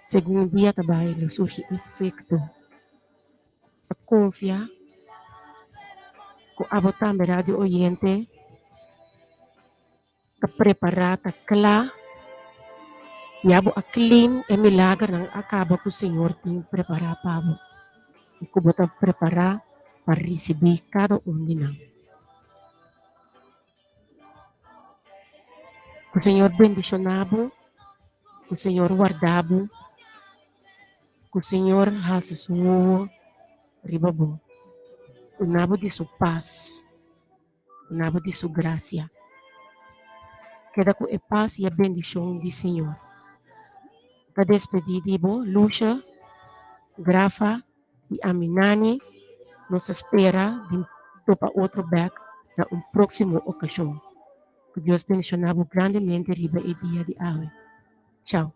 segun dia ta bai, lo surgi efekto. Ta konfia ku abo tambe, radio oyente, ta prepará, ta kla, ya bo a claim e milagernan a kaba ku Señor tin prepará pa bo i ku bo ta prepará pa risibí kada un di nan. Ku Señor bendishoná bo, ku Señor warda bo, ku Señor hasi su wowo riba bo, duna bo di su pas. Duna bo di su gracia. Keda ku e pas i e bendishon di Señor. Ta despedí di bo, Lucia, Grafa i ami Nani. Nos ta spera di topa otro bek na un próksimo okashon. Ku Dios bendishoná bo grandemente riba e dia di awe. Chao.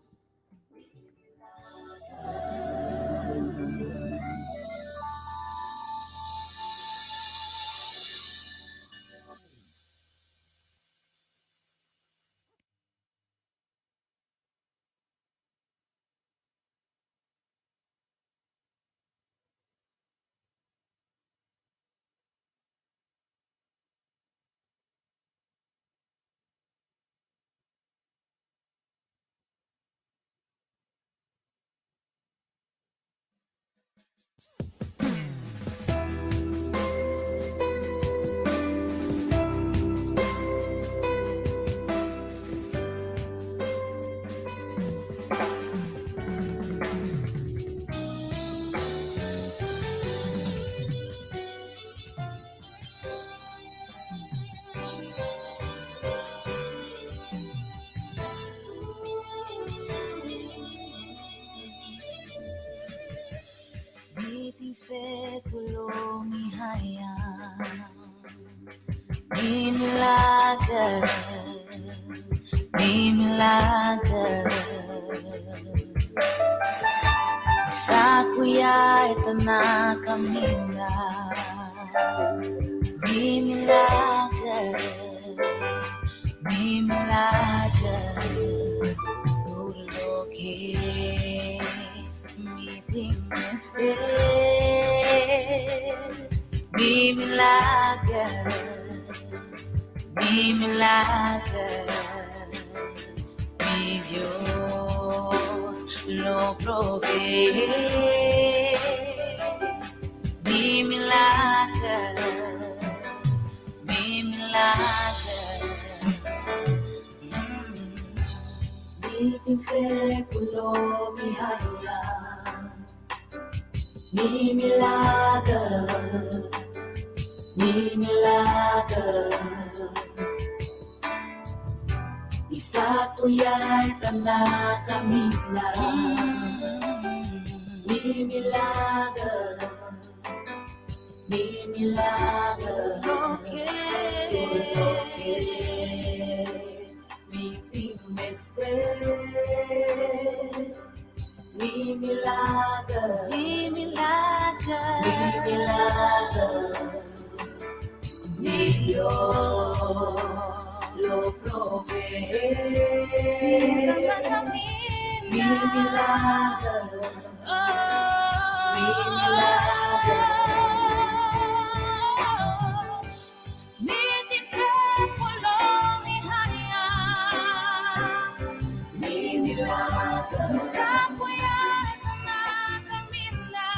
Mi tin fe ku lo mi haña mi milager, mi milager. Mi sa ku ya e ta na kaminda. Mi milager, mi milager. Tur loke mi tin mester. Mi milager, mi milager. Mi Dios lo proveé. Mi milager, mi milager. Mi tin fe ku lo mi haña. Mi milager, mi milager. Mi sa ku ya e ta na kaminda. Mi milager, mi milager. Tur loke mi tin mester. Mi milager, Mi milager. Mi milager. Mi Dios. Mi milager. Mi milager. Mi tin fe ku lo mi haya. Mi milager. Sa ku ya na kaminda.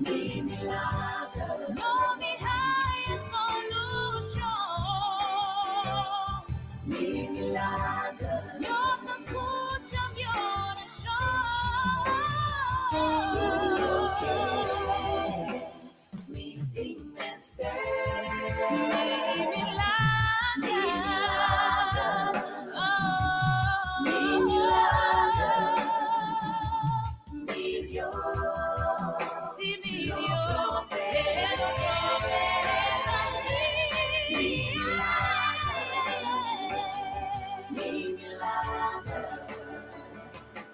Mi milager. Lo mi haya solushon. Mi milager. Dios a skucha mi orashon. Mi tin mester. Mi milager. Oh, mi milager. Mi Dios. Si mi Dios, pero Mi milager. Mi milager.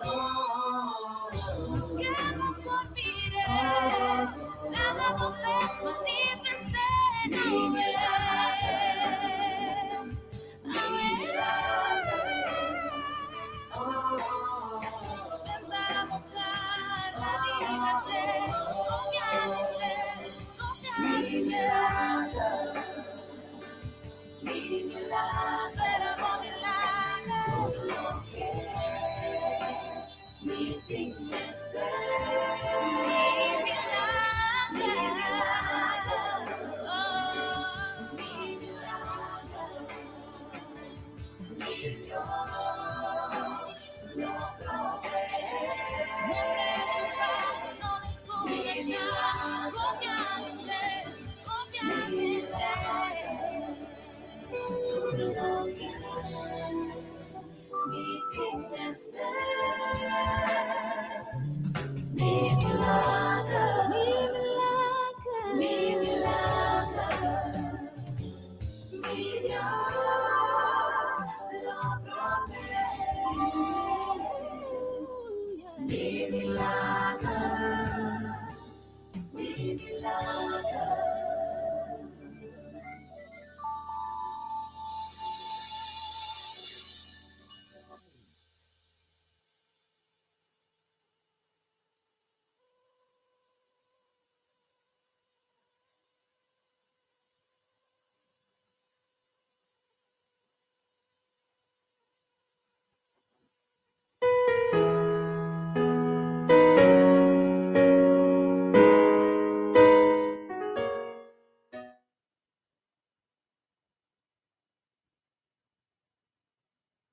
Oh, maske bo por mir'é, laga bo fe manifestá. Mi milager. Mi milager. Oh, pensa bo kara riba dje, konfia den dje, konfia den dje. Mi milager. Pero bo milager. Mi tin mester. Mi milager. Oh, mi milager. Mi Dios lo provee. No preocupa, no deskurashá. Konfia den dje, konfia den dje. Tur loke mi tin mester. Mi milager. Mi milager. Mi milager. Mi Dios lo provee. Mi milager.